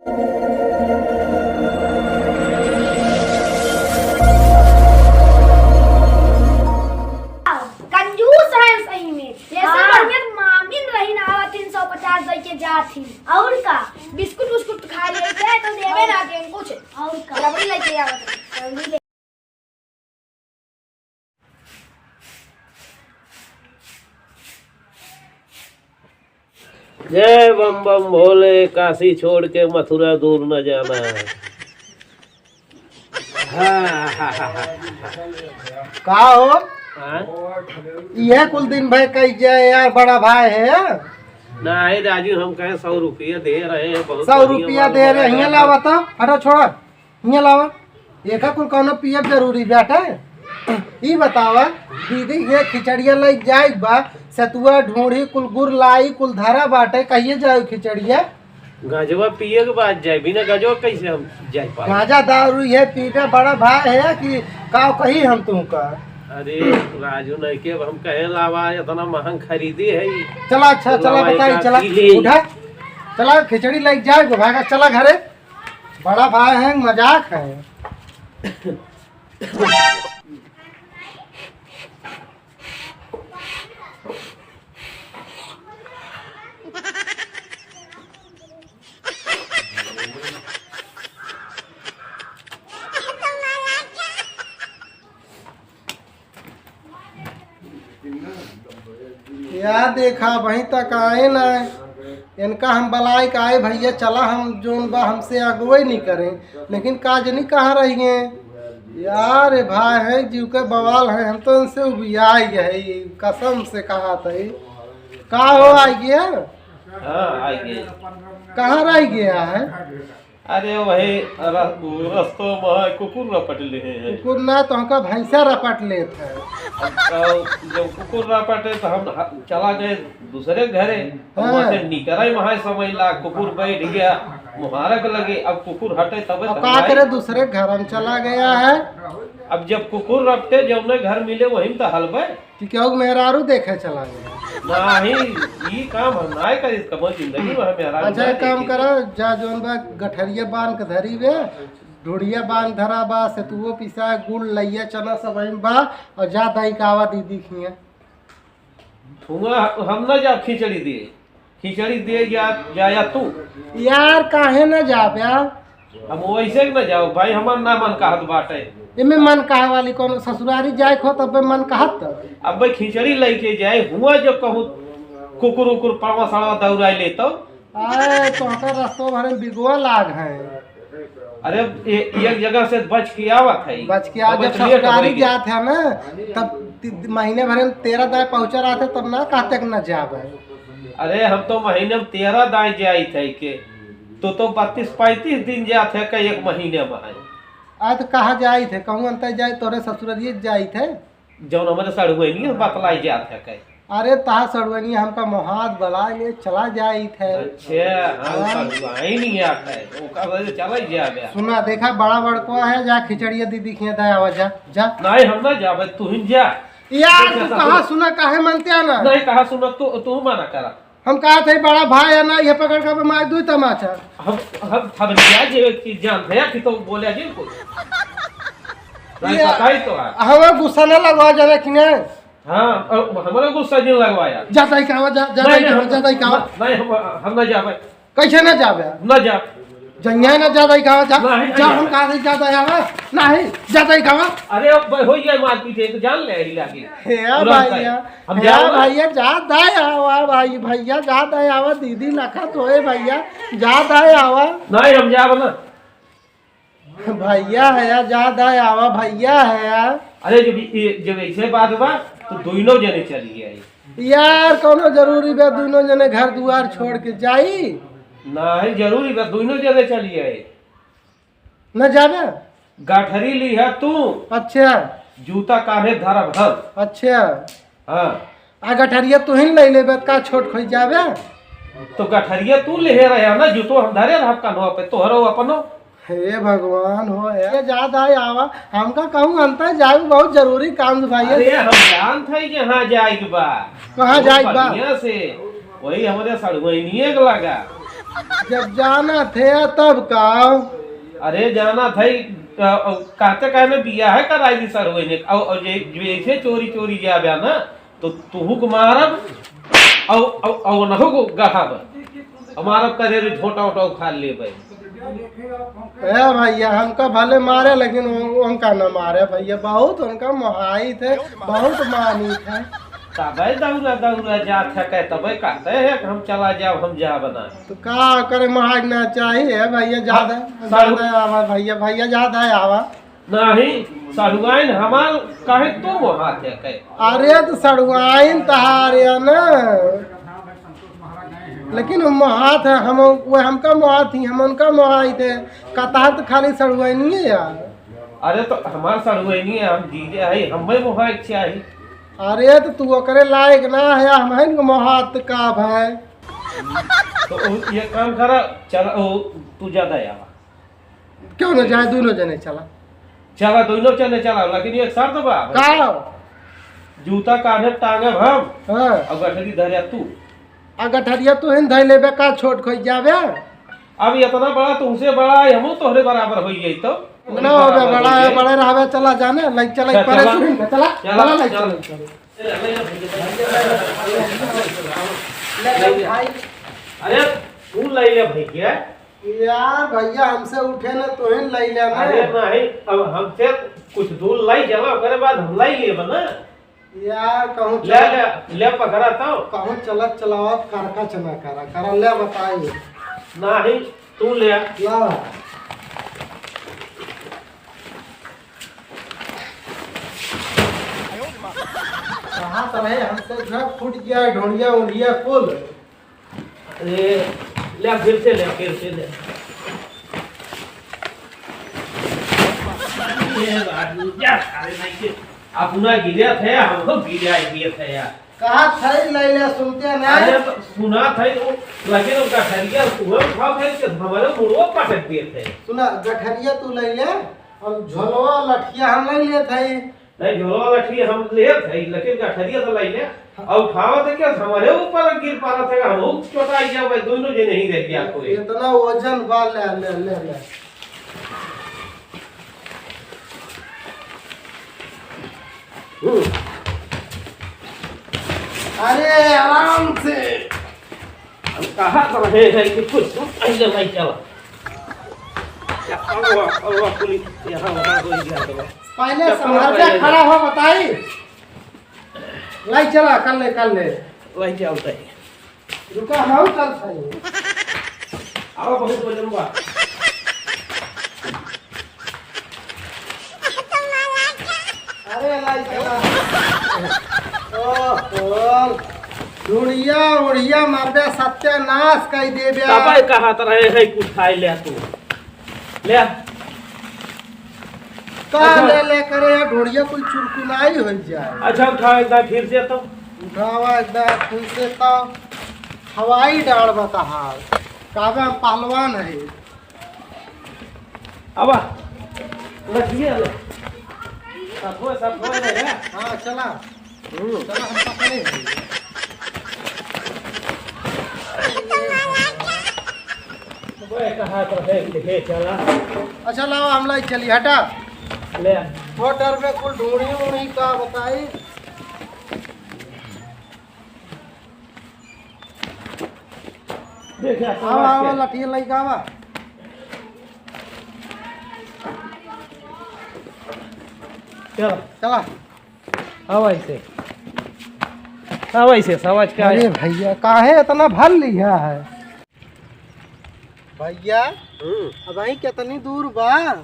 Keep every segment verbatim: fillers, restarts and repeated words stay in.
कंजूस है सही में। ये सब हाँ। बढ़िया मामिन रही ना, आवा तीन सौ पचास दे के जात ही। और का? बिस्कुट उस्कुट खा लेते हैं तो देवे ना दें कुछ। और का? रबड़ी लेके आवत रही। जय बम बम भोले, काशी छोड़ के मथुरा दूर न जाना। हाँ, हाँ, हाँ, हाँ। का हो? हाँ? इहे कुल दिन भर कही जाए यार, बड़ा भाई है। नाही राजू, हम कहे सौ रुपया दे रहे हैं, बहुत सौ बढ़िया रुपया माल दे रहे हैं, हियाँ लावा तो, हटो, छोड़ा। हियाँ लावा, एका कुल कौनो पियब जरूरी बाटे? ई बतावा, दीदी के खिचड़िया लई जाए बा, सतुआ ढूंढी कुल गुर लाई, कुल धरा बाटे, कहिए जाए खिचड़िया? गजवा पिए के बाद जाए, बिना गजवा कैसे हम जाए पावे? गांजा दारू ये पीबे बड़ा भाई है कि काव कही हम तुमका? अरे राजू, नहीं के अब हम कहे लावा, इतना महंग खरीदी है। चला, अच्छा, तो चला, लावा, बताई, एक आध चला, पी ले। उठा, चला, खिचड़ी लई जाए, भागा, चला घरे। बड़ा भाई है, मजाक है। या देखा, अबहीं तक आए ना। इनका हम बलाए के आए, "भैया चला, हम जोन बा हमसे अगुवई नहीं करें।" लेकिन का जनी कहाँ रहि गए? यार, ये भाई है, जीव के बवाल है, हम तो इनसे उबियाई गए, कसम से कहा था। का हो, आ गया? हाँ, आ गया। कहाँ रहि गया है? अरे वही रस-, रस्तो में कुकुर रपट ले हैं। कुकुर ना, तो हमका भैंसा रपट लेत है। अब, अब जब कुकुर रपटे तो हम ह-, चला गए दूसरे घरे। अब हाँ। वहाँ से निकरे वहाँ समय ला, कुकुर बैठ गया मुहारक लगे। अब कुकुर हटे तब अब का करे, दूसरे घर में चला गया है। अब जब कुकुर रपटे, जौने घर मिले वही में तो हलबे। कि केहू के मेहरारू देखे चला गया। नाही, ई काम हम नाय करी, कबो जिंदगी में हम मेहरारू अच्छा, ना एक काम देखी। करा, जा जौन बा गठरिया बांध के धरी बे, ढोढ़िया बांध धरा बा, सतुओ पिसा, गुड़, लइया, चना सब एम बा, और जा दाई कावा दीदी खिया। हुआ हम ना जा खिचड़ी दिए। खिचड़ी दे जा, जाया तू। यार, काहे ना जाब यार? हम वैसे न जाओ भाई, हमार ना मन कहत बाटे। एमे मन कहे वाली कौन, ससुरारी जाए खो तब मन कहत। अब भाई खिचड़ी लेके जाए, हुआ जो कहूँ कुकुर उकुर पड़वा सड़वा दौड़ाई ले तो। आए, तोहका रस्तो भरे में बिगुआ लाग है। अरे, ए-, एक जगह से बच के आवत है। बच के आ, अब जब लेट हो ससुरारी गई। जात है ना, तब ति-, महीने भरे में तेरह दाए पहुँचा रहत है, तब ना कहते कि ना जाब है। अरे, हम तो महीने में तेरह दाए जाइत है के, तो, तो बत्तीस पैंतीस दिन जात है का एक महीने में है। आ, तो कहाँ जाइत है? कहूँ अंतर जाइत, तोरे ससुरारिये जाइत है। जौन हमरे सड़ुआइनिया बतलाई जात है कहे। अरे तहा सड़ुआइनिया हमका मोहात बलाए ले चला जाइत है। अच्छा, हम हाँ। सड़ुआइन आत है, ओका वजह से चला जाबे। सुना, देखा, बड़ा बड़को है, जा खिचड़िया दीदी खिया दे आवा, जा, जा। नहीं, हम ना जाबे, तू ही जा। यार, देखा तू तो कहाँ तू सुना, काहे मानते है ना? नहीं, कहाँ सुना, तू, तू मना करा। हम कहा थे, बड़ा भाई है ना, ये पकड़ के मार दू तमाचा। हम, हम थबलिया जे की जान है कि तो बोले जी को। नहीं ये बताई तो है। हमें गुस्सा ना लगवा जावे कि नहीं? हाँ, और हमारा गुस्सा जिन लगवाया। जा ताई कहावा, जा, जा नहीं, ताई नहीं, कहावा, हम, जा ताई कहावा। नहीं, हम, हम ना जावे। कैसे ना जावे? ना जा। जंगिया ना जा ताई कहावा, जा। नहीं, जा, नहीं हम जावे। कहा थे जा ताई आवा। नहीं, जा ताई कहावा। अरे अब हो गया मारपीट है तो जान ले ही लागे। हे तुरंत भैया, है। हम हे जाओ ना। भैया, जा दाए आवा भाई, भैया, जा दाए आवा, दीदी लखत होए भैया, जा दाए आवा। नहीं, हम जाब ना। भैया है यार, जा दाए आवा, भैया है यार। अरे, जब ये, जब ऐसे बात बा, तो दोनों जने चली आई। यार, कौनो जरूरी बा, दोनों जने घर दुआर छोड़ के जाई? नहीं, जरूरी बा, दोनों जने चली आई। न जाबे? गठरी लिहा तू। अच्छा। जूता कान्हे धरब हम। अच्छा। हाँ। आ गठरिया तू ही ले लेबे, का छोट खोई जाबे? तो गठरिया तू लेहे रहे ना, जूतो हम धरे रहब कान्हो पे, तोहरो अपनो। हे भगवान हो, हे जा दाए आवा, हमका कहूँ अंतर जाए, बहुत जरूरी काम से भाई। अरे, हम जानत है जहाँ जाए के बा। कहाँ बहुत जाए के बा? बढ़िया से, वही हमरे सड़ुआइनिये के लगा। जब जाना थे तब का? अरे जाना थे, अ, अ, कहते कहने बियाह कराई दी सड़ुआइन, अउ, अउ जे, जैसे चोरी चोरी जाबे ना, तो तुहू को मारब, अउ, अउ, अउ नहु को गढ़ब, अउ मारब करे रे झोटा उटा उखाड़ लेबे। ए भैया, हमका भले मारे, लेकिन उ-, उनका न मारे भैया, बहुत उनका मोहाइत है, बहुत मानित है। तबे दौरा दौरा जात है, कहे तबे कहते हैं कि हम चला जाओ, हम जाब ना। तो का करे, मोहाय ना चाहिए भैया, ज्यादा, हाँ, साढ़ू ज्यादा आवा भैया, भैया ज्यादा आवा। नहीं, सड़ुआइन हमार काहे तू मोहात है कहे? अरे तो सड़ुआइन तहार है ना, लेकिन हम मोहात है, हम, वो हमका मोहात ही, हम उनका मोहाइत है। कतार तो खाली सड़ुआइन ही है यार। अरे तो हमार सड़ुआइन ही है, हम जीजे है, हमें मोहाय के चाही। अरे तो तू ओकरे लायक ना है, हम हैं मोहात का भाई। तो उ-, ये काम करा, चला, ओ, तू ज्यादा आवा। क्यों ना जाए, दोनों जने चला। चला, दोनों जने चला, लेकिन एक शर्त बा। का? जूता कान्हे टांगब हम, हाँ। अउ गठरी धरिया तू। आ गठरिया तू हिन धइ लेबे का, छोट खोई जाबे? अब इतना बड़ा तुमसे बड़ा है, हमहू तोहरे बराबर होई जाई तो। ना होबे, बड़ा है, बड़े रहबे, चला जाने, लाइक चला, चला, परे चला। सुन, चला, चला, चला, लाइक चला। चला, चला। ले, ले, ले, भैया। ले, ले, भाई। अरे, तू ले ले भैया। यार भैया, हमसे उठे न, तोहिन लई ले ना। अरे नहीं, अब हमसे कुछ दूर लई चला, ओकरे बाद हम लई लेब ना। यार कहूँ ले, चलत, ले, ले पकड़ा तो। कहूँ चलत चलावत करकच ना करा, करा ले बताई। नहीं, तू ले। ला। कहाँ तो रहे हमसे घर फूट गया है, ढोंढिया उंढिया कुल। अरे, ले, फिर से ले, फिर से ले। ये बात नहीं, जा, सारे नहीं के। अपना गिरे थे, हम लोग गिरे आए दिए थे यार। कहा थे, ले ले, सुनते ना। अरे, तो सुना थे, वो लगे तो गठरिया, वो उठाओ थे, कि हमारे मुड़वा पटक दिए थे। सुना, गठरिया तू ले ले, और झोलवा लठिया हम ले ले थे। नहीं, झोलवा लठी हम लेत है, लेकिन गठरिया तो लइले। हाँ। और उठावत है क्या, हमारे ऊपर गिर पारत है, हम लोग चोटाई जाओ भाई, दोनों जे नहीं रह गया कोई। इतना वजन बा, ले, ले, ले, ले। हम्म। अरे, आराम से। हम कहा तो रहे हैं कि कुछ तो पहले नहीं चला। या, अल्लाह, अल्लाह, पुलिस यहाँ वहाँ कोई भी आ गया। पहले चप्पल संभल के पहले खड़ा हो, बताई। लाई चला, कर ले, कर ले। लाई चलते हैं। रुका, हम चल सही। आओ, बहुत वजन बा। अरे लाई चला। ओहो, ढुड़िया उड़िया मारबे, सत्यानाश कई देबे। तबे कहत रहे है कुछ खाई ले तू। ले। का अच्छा। ले ले करे या ढोड़िया कुल चुरकुनाई हो जाए। अच्छा उठाओ एक बार फिर से तो। उठावा एक बार फिर से तो। हवाई डाड़ बताहा। काबे हम पहलवान है। अब रखिए ले। सब हो, सब हो रे। हाँ, चला। हम्म। चला, हम पकड़े हैं। ओए, कहाँ पर है? ले चला। अच्छा, लाओ, हम लाई चली, हटा। ले। वो डर में कुल ढूंढी उड़ी का बताई। देख, आवा, आवा, लठिया लइका आवा। चला। चला। आवा ऐसे। आवा ऐसे, समझ के आया। अरे भैया, काहे इतना भर लिया है? भैया, हम्म। अबहीं कितनी दूर बा?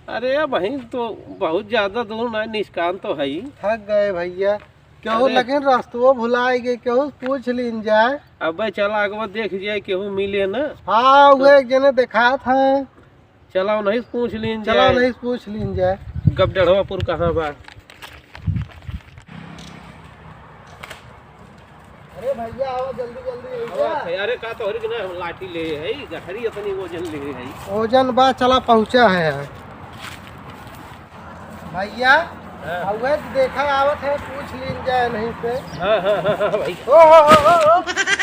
अरे, अबहीं तो बहुत ज्यादा दूर ना, निष्काम तो है ही। थक गए भैया। केहू अरे। लेकिन रस्तुओ भुलाए गए, केहू पूछ लीन जाए। अबे चला, अगवा देख जाए, केहू मिले ना। हाँ, वो तो एक जने देखात है। चला, उन्हीं से पूछ लीन चला, जाए। उन्हीं से पूछ लीन जाए। गबडढ़वापुर कहाँ बा? अरे भैया, आओ जल्दी, जल्दी, आओ भैया। भैया, अरे का तोहरी के ना हम लाठी ले है, गठरी अपनी वजन ले है। वजन बा, चला पहुँचा है। भैया, हाँ। हउए तो देखा आवत है, पूछ लीन जाए नहीं से। हाँ, हाँ, हाँ, हाँ, भाई। ओ, हो, हो, हो, हो।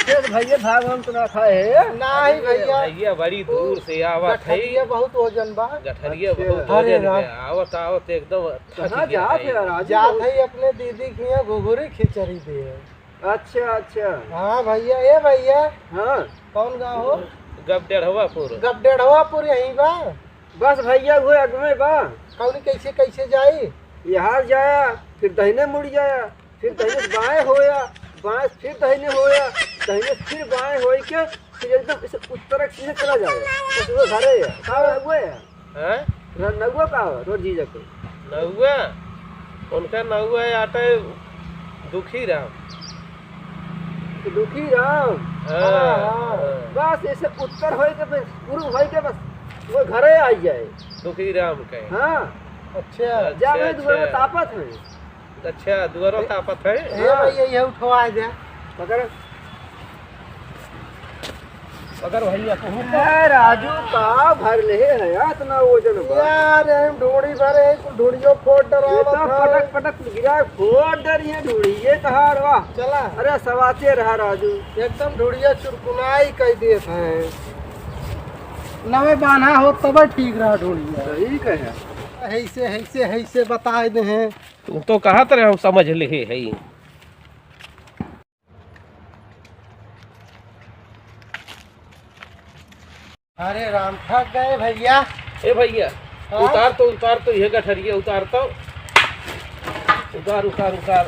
एक भैया भाग हम तो ना खाए है। नाही अरे भैया। भैया बड़ी दूर से आवत है। गठरिया बहुत वजन बा। गठरिया अच्छा। बहुत अरे वजन राम। है। आवत, आवत एकदम थक कहाँ गया जात है। है राजू? जात है अपने दीदी के यहाँ घुघुरी खिचड़ी दे। अच्छा, अच्छा। हाँ भैया, ए भैया। हाँ। कौन गाँव हो? गबडेढ़वापुर। गबडेढ़वापुर यहीं बा? बस भैया, वो अगवे बा। कौन कैसे, कैसे जाई? यहाँ जाया, फिर दहिने मुड़ जाया, फिर दहिने से बाएं होया, बाएं से फिर दहिने होया, दहिने से फिर बाएं होई के फिर एकदम इसे उत्तर के सीधे चला जाए। बस वो घरे है। का हुआ है? हैं? र-, नौवा का हो? तोर जीजा के। नौवा? उनका नौवा आटे दुखी राम। दुखी राम? हाँ, हाँ, हाँ। हाँ। बस इसे उत्तर होई के बस, पूर्व होई के बस, वो घरे आई जाए। दुखी राम के? हाँ। अच्छा। अच्छा, जा, मैं दुआर में अच्छा। तापत है। अच्छा, दुआरो तापत है? ए हाँ। भैया, ये उठवा दे। पकड़। पकड़ भैया, कहूँ तो। ए राजू, का भर ले है यार, इतना वजन बा? यार, हम ढोड़ी भरे हैं, कुल ढोड़ियो फोड़ ये डरावत तो है। पटक पटक गिरा, फोड़ डरी है ढोड़ी, ये कहाँ रहा? चला। अरे, सवाचे रहा राजू। एकदम ढोड़िया चुरकुनाई कई देत है। नवे बान्हा हो तब ठीक रहा ढोड़िया। सही कहे। ऐसे, ऐसे, ऐसे बताए दे हैं। तू तो कहत रहे, हम समझ लिहे है। अरे राम, थक गए भैया। ए भैया, हाँ? उतार तो, उतार तो, ये गठरिया उतार तो। उतार, उतार, उतार।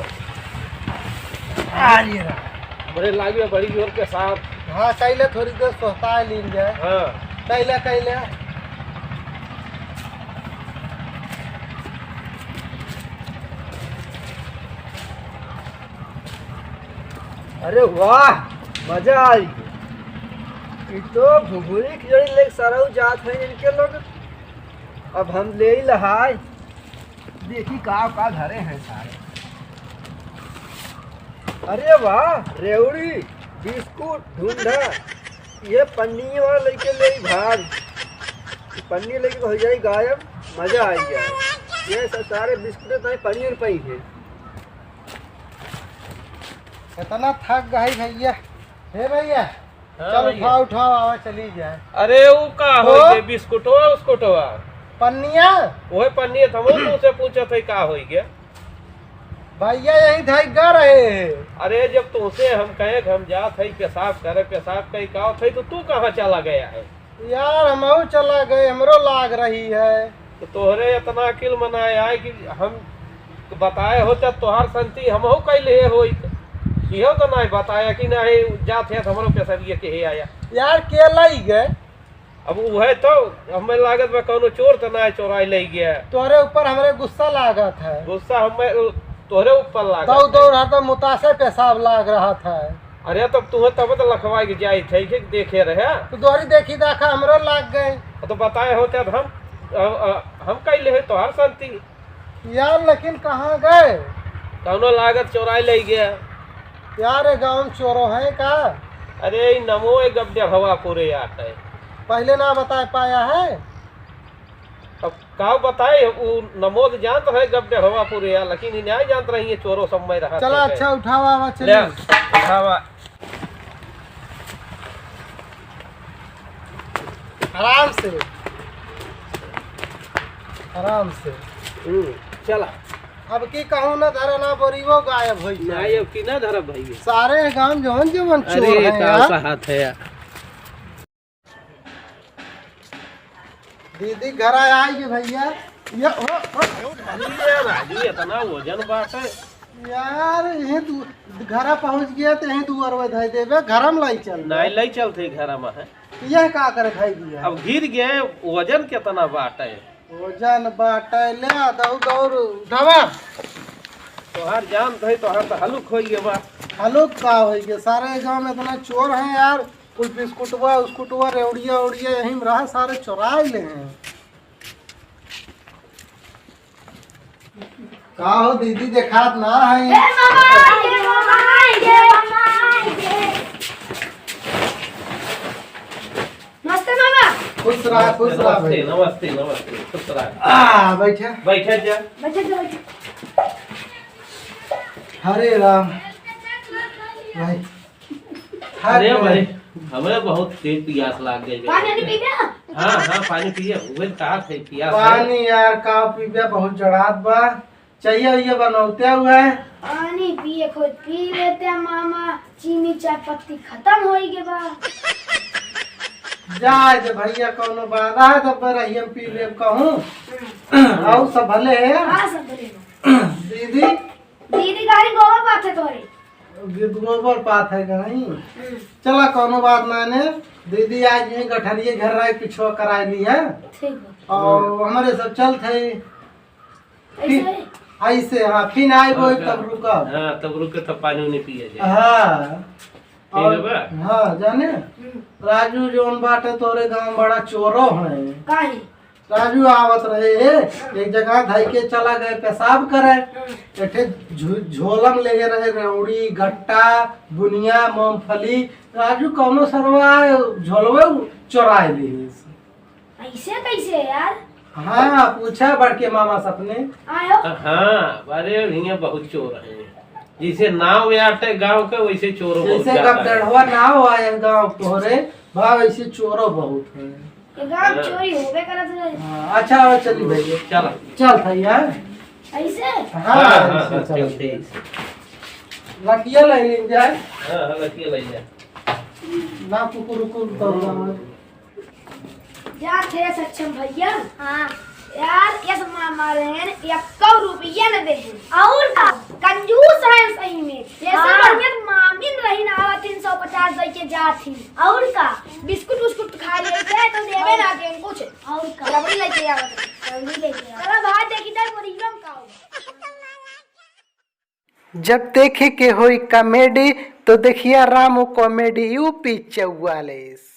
अरे राम। बड़े लागे बड़ी जोर के साथ। हाँ, कैले थोड़ी देर सोहता लीन जाए। हाँ। कैले, कैले। अरे वाह, मजा आई। ई तो घुघुरी खिचड़ी लेके सरऊ जात है इनके लोग। अब हम ले ही लहाय, देखी का का धरे हैं सारे। अरे वाह, रेवड़ी, बिस्कुट, ढूंढा, ये पन्नी वाला लेके ले ही भाग। पन्नी लेके हो जाई गायब, मजा आई जाए। ये स-, सारे बिस्कुट तो पन्नी में पई है। इतना थक गई भैया। हे भैया, हाँ चल भैया। उठाओ, उठाओ, आवा चली जाए। अरे वो का हो? होई गे बिस्कुटवा, उस्कुटवा? पन्निया? ओहे पन्निया, तो हम तुमसे पूछत है का होई गे? भैया यही धैगा रहे। अरे जब तुमसे हम कहे कि हम जात है पेशाब करे, पेशाब कहीं का होत है, तो तू कहाँ चला गया है? यार, हमहू चला गए, हमरो लाग रही है। तो तोहरे इतना अकिल मनाए आए कि हम बताए होते, तोहार संती हमहू कैले होइत। इहो तो नहीं बताया कि नहीं जात है, हमरो पेशरिया के हे आया। यार, के लाई गए? अब उहे तो, हमें लागत बा कौनो चोर तो नहीं चोराई ले गया। तोहरे ऊपर हमरे गुस्सा लागत है। गुस्सा हमें तोहरे ऊपर लागत दौ है। दौ हरदम मुतासे पेशाब लाग रहा था। अरे, तब तुम्हें तब तो लखवाई के जाई थे, कि देखे रहे। तो दोहरी देखी दाखा हमरो लाग गए। तो बताए होते अब हम, अ, अ, हम कैले है तोहार संती। यार, लेकिन कहाँ गए? कौनो लागत चोराई ले गया। यार, ये गाँव में चोरो है का? अरे, ई नमो एक गबडेढ़वापुरे आटे। पहले ना बता पाया है? अब का बताए, उ नमो तो जानत रहे गबडेढ़वापुरे आ, लेकिन ई नहीं जानत रही, ये चोरो सब में रहा चला, थे। अच्छा, उठावा, आवा, ले, चलिए। उठावा। आराम से, आराम से। हम्म, चला। अब की कहूँ ना धरा ना बोरी, वो गायब होई नहीं, जाए। अब की ना धरा भाई। सारे गांव जवन जवन चोर अरे, हैं का यार। सा हाथ है यार। दीदी घर आई गए भैया। ये, ओ, ओ। अरे राजू, इतना वजन बाटे। यार, यही दू-, घरा पहुँच गया तो यही दुआर में धई देबे, घरा में लाई चल। नहीं लाई चलते घरा में है। यह का करे भाई दिया? अब गिर गए, वजन कितना बाटे? वजन बाटे, ले आ, दौड़, दौड़, उठावा। तोहार जान थे, तोहार तो हलुक होई गए बा। हलुक का होई गए? सारे गांव में इतना चोर हैं यार। कुल बिस्कुटवा, उस्कुटवा, रेवड़िया, उड़िया यहीं में रहा, सारे चोराई ले हैं। का हो दीदी, देखात ना है? ए मामा, ए मामा, ए मामा, ए। नमस्ते मामा। खुश रहा, खुश रहा भाई। नमस्ते, नमस्ते, खुश रहा। आ, बैठे। बैठे जा। बैठे जा, बैठे। हरे राम। भाई। अरे भाई, हमें बहुत तेज पियास लाग गई बे। पानी नहीं पीबे? हाँ, हाँ, पानी पिए। उहे कहा थे, पियास है। पानी यार, का पीबे, बहुत जड़ात बा। चाहिए ये बनौते हुए। पानी पिए, खुद पी लेते हैं मामा, चीनी चाय पत्ती खत्म होई गे बा। जाए दे भैया, कौनो बात है, तब रहिए हम पी लेब कहूँ। हम्म। और सब भले है? हाँ, सब भले बा। दीदी? दीदी गाड़ी गोबर पाथे तोरे। दीदी गोबर पाथे कहीं। हम्म। चला, कौनो बात ना ने। दीदी आज यहीं गठरिए घर रहे, पिछुआ कराए ली है। ठीक बा। और हमारे सब चलत है। ऐसे? फिर ऐसे, हाँ, फिर आए वो हाँ, तब रुका। हाँ, तब रुके, तब पानी उनी पिए जाए। हाँ। ठीक है और बा? हाँ, जाने? हम्म। राजू जौन बाटे तोरे गाँव बड़ा चोरो है। काहे? राजू आवत रहे, एक जगह धई के चला गए पेशाब करे। हम्म। एठे झो-, झोलम लेगे रहे, रौड़ी, गट्टा, बुनिया, मूंगफली। राजू कौनो सरवा झोलवे चोराए ली। ऐसे कैसे यार? हाँ, पूछा बड़के मामा से अपने। आयो। हाँ, अरे, हियाँ बहुत चोर हैं। जैसे नाव आटे गाँव के, वैसे चोरो बहुत जैसे ज्यादा है। गपदढ़वा नाव आए गाँव तोहरे, बा वैसे चोरो बहुत है। ये गाँव हाँ। चोरी होबे करत है। हाँ, अच्छा, अब चली भैया। चला। चल भैया। ऐसे? हाँ, हाँ, हाँ, ऐसे हाँ, चल। चलते हैं। लठिया ले लें जाए। हाँ, हाँ, लठिया ले जाए। ना कुकुर उकुर तो ना। जात है सक्षम भैया। हाँ। यार, यस मामा रहन, एक्को रुपया न देहन। और का? कंजूस है सही में। जैसे हाँ। बढ़िया मामिन रही ना, आवा तीन सौ पचास दे के जात ही। और का? बिस्कुट उस्कुट खा लेते हैं तो देवे ना देन कुछ। और का? रबड़ी लेके आवत है। रबड़ी लेके आवत। चलो भाई, देखी जाए बोरियम का हो। जब देखे के होई comedy, तो देखिया रामू Comedy U P चौवालीस।